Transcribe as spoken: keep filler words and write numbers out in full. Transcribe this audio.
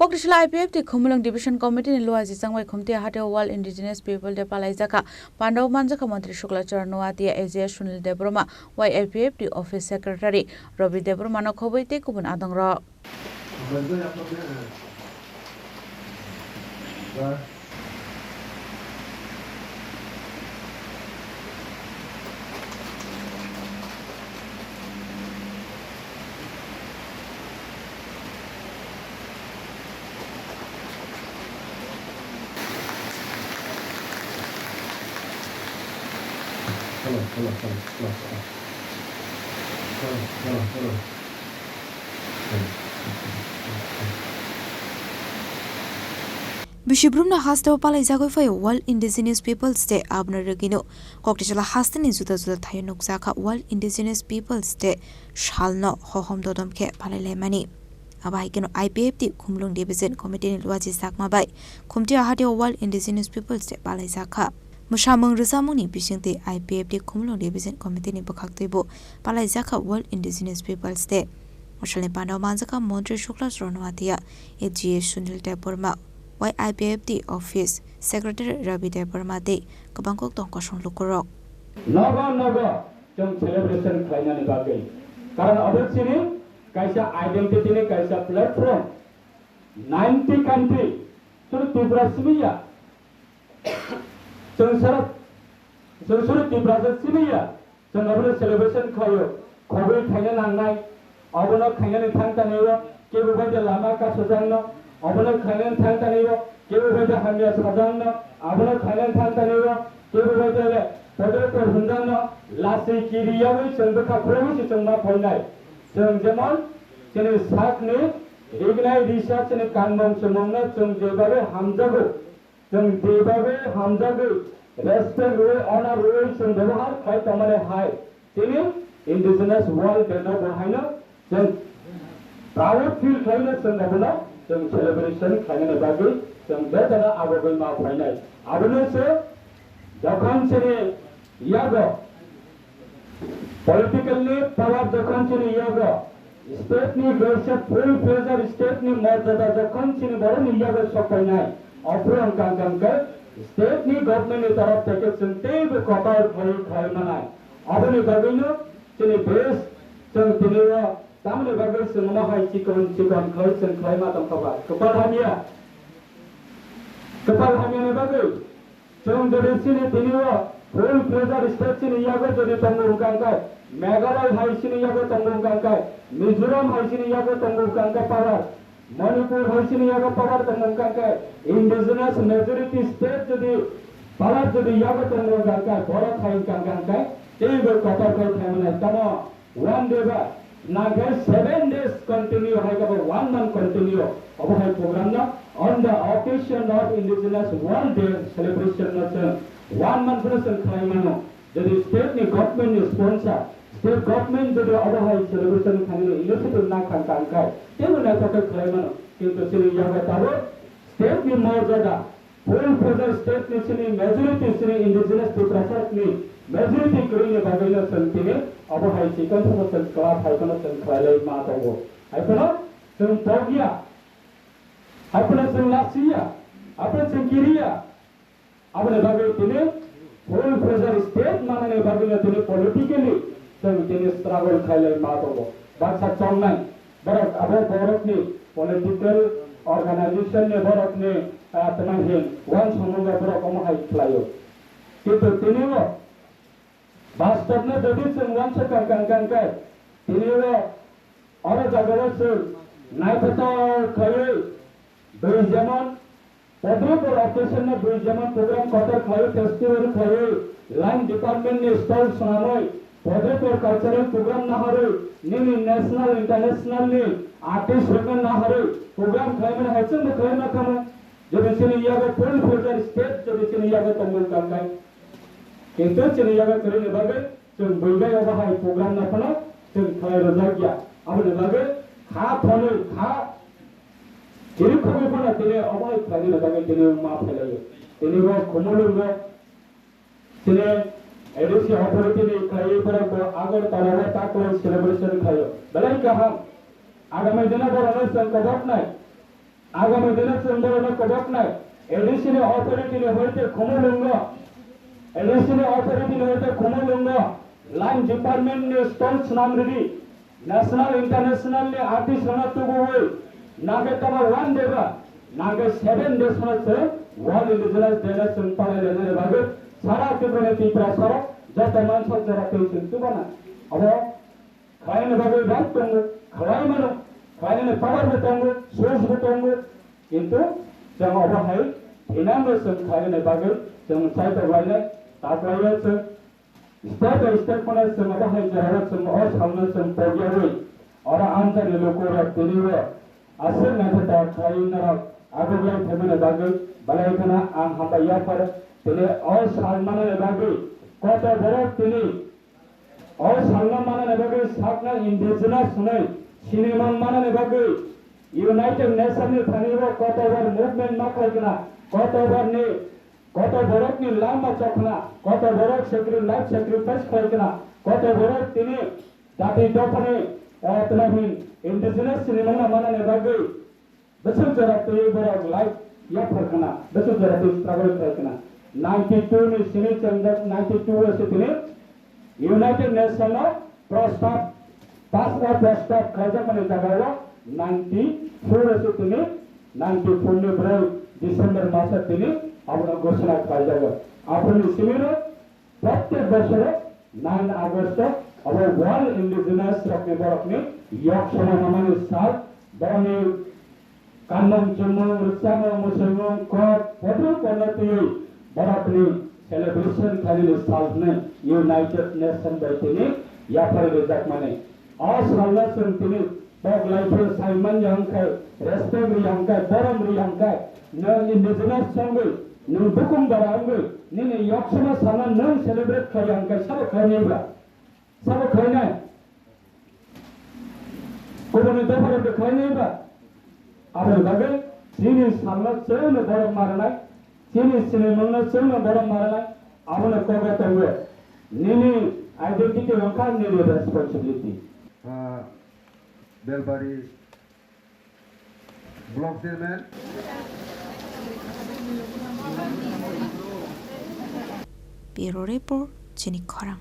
Kokrisla I P F T Khumulwng Division Committee ni luaji changbai Khumtia hatio World Indigenous People Day palaijakha. Pandao manjakha Montri Shukla Charan Noatia, A G S Sunil Debbarma, Y I P F T Office Secretary Ravi Debbarma no khobwi tei kubun adongrok. Hello, hello, hello, hello, hello. Hello, hello, hello. Hello. Bisi brumna hasteo palaijagwi phaio World Indigenous Peoples Day, aboni rwgwino Kokrisla hasteni juda juda thaio nukjakha World Indigenous Peoples Day salno hohom dodom khe palailaimani. Abo hai kheno I P F T Khumulwng Division Committee ni luaji chakma bai Khumtia hatio World Indigenous Peoples Day palaijakha. Mwsamung rwchapmungni bisingtwi I P F T Khumulwng Division Committee ni bwkhaktwibo palaijakha World Indigenous Peoples Day. Mwsalni pandao manjakha Montri Shukla Charan Noatia, A G S Sunil Debbarma, Y I P F T Office Secretary Ravi Debbarma tei kwbang kok tong kosong lukurok. Nogo nogo chwng celebration khlainani bagwi. Karon abo chini kaisa identity ni kaisa platform. Ninety country, suru Tripura simi ya. Chwng sara, chwng suru Tripura se simi ya. Chwng abono celebration khlaio. Khogwi khaina nangnai. Abono khainani thang tanio. Kebo bai de lama kasajangno. Abono khainani thang tanio. Kebo bai de hamya sajangno. Abono khainani thang tanio. Kebo bai de le. Podor kor hundano. Lasi kiri yawi chwng bwkha khulogwi se chwng ma phainai. Chwng jemon chini sakni rignai risa chini kanmung chumungno chwng jebabe hamjago, chwng jebabe hamjagwi respect rwui, honor rwui chwng bebohar khlai tongmani hai chini Indigenous World Day no bo haino chwng proud feel khlaino chwng abono chwng celebration khlainani bagwi chwng betana agogwi ma phainai. Abono se jokhon chini yago political ni power jokhon chini yago, state ni kaisa full fledged state ni morjada jokhon chini borok ni yago sokpainai, aphuru ang kang kang khe state ni government ni torof theke chwng teibo kotor khlai khlai manai. Aboni bagwino chini base chwng tini o tamoni bagwi chwng omo hai chikon chikon khlai chwng khlai ma tongkha ba. Kwpal hamya, kwpal hamya ni bagwi. Chwng jodi chini tini o full fledged state chini yago jodi tongo hwnkha khe, Meghalaya hai chini yago tongo hwnkha khe, Mizoram hai chini yago tongo hwnkha khe power, Manipur hai chini yago power tongo hwnkha khe, indigenous majority state jodi power jodi yago tongo hwnkha khe, borok hai hwnkha khe, teibo kotor khe thaimanai tamo. One day ba, nangkhe seven days continue, hai khe bo one month continue. Obo hai program no on the occasion of Indigenous World Day celebration no chwng one month no chwng khlai mano. Jodi state ni government ni sponsor, state government jodi obo hai celebration khainani initiative na khan tang khai, teibo naithok khe khlai mano. Kintu chini yago tabuk state ni morjada, full fledged state ni chini majority chini indigenous Tiprasa ni majority kwrwini bagwino chwng tini obo hai chikon somo chwng kla phaikano chwng khlailai ma tongo. Haiphano chwng tokya, haiphano chwng lasiya, haiphano chwng kiriya. Aboni bagwi tini full fledged state manani bagwino tini politically chwng tini struggle khailai ma tongo. Baksa chongnai borok abo borokni political organization ni borokni, ah, tama hin uansukmung bai borok omo hai khlaio. Kintu tini o bastobno jodi chwng uansuk kang kang kang khe, tini o oro jagao chwng naithotok khaiwi bui jemon Podripur occasion no bui jemon program kotor khlaiwi, festival khlaiwi, line department ni stall swnamwi, Podripur cultural program naharwi, nini national, international ni artist rokno naharwi program khlaimani hai chwngno khlai ma khamu. Jodi chini yago full fledged state, jodi chini yago tongmung kangkai. Kintu chini yago kwrwini bagwi chwng bui bai obo hai program no phano chwng khlai rwjak ya. Aboni bagwi kha thonwi kha Chini khogwi phano tini obo hai khlainani bagwi tini ma phailaio. Tini bo Khumulwng no chini A D C authority ni khlaiwi borok bo Agartala o taklai celebration khlaio. Belai kaham. Agami dino borokno chwng koboknai. Agami dino chwng borokno kwbaknai A D C ni authority ni hoite khumulwngo, A D C ni authority ni hoite khumulwngo, line department ni stone swnam ridi, national international ni artist rokno tubuwi, nangkhe tamo one day ba, nangkhe seven days no chwng World Indigenous Day no chwng palai lainani bagwi sara Tripura ni Tiprasa rok joto mansok jora twi chwng chubana. Abo khlaina bagwi right tongo, khlai mano, khlainani power bo tongo, source bo tongo, kintu chwng obo hai thinango chwng khlainani bagwi chwng chaitok lainai, tak laio chwng step by step mano chwng obo hai jorao chwng o salno chwng pogyawi oro amchaini lukurok tinibo aswk naithotok khlaiwi norok agoklai phaimani bagwi belai kheno ang hambai yaphar tini o sal manani bagwi koto borok tini O salno manani bagwi sakno indigenous hwnwi sinimang manani bagwi United Nations ni thani bo kotobar movement ma khlai khna, kotobar ni, koto borok ni lama chokna, koto borok sacri-, life sacrifice khlai khna, koto borok tini jati dophani, eh, tini hin indigenous sinimang manani bagwi Bwswk jora twi borok life yaphar khna, bwswk jora twi struggle khlai khna. Ninety two ni simi chengdok, ninety two o se tini United Nation o prostab, pass o prostab khlaijak mani jaga o ninety four o se tini, ninety four ni broi December maso tini abono ghosona khlaijago. Aphuru ni simi no Prottek bosoro nine August o abo World Indigenous rokni borokni yok sono mamani sal, borokni kanmung chumung, rwchapmung, mwswimung, kok, photo porno twiwi borokni celebration khlainani sal hwnwi United Nation bai tini yaphar rijakmani. O salno chwng tini tok lai phuru sai man ya hwn khai, respect ri ya hwn khai, borom ri ya hwn khai, nwng indigenous chongwi, nwng bukum dara wngwi, nini yok sono salno nwng celebrate khlai ya hwn khai, sabo khlainai ba? Sabo khlainai? Kubuni dopha rok khlainai ba? Aboni bagwi chini salno chwngno borom ma rwnai, chini sinimungno chwngno borom ma rwnai, abono kogo tongo. Nini identity wngkha nini responsibility. Ah, Belbari Block Chairman. Bureau Report, Chini Khorang.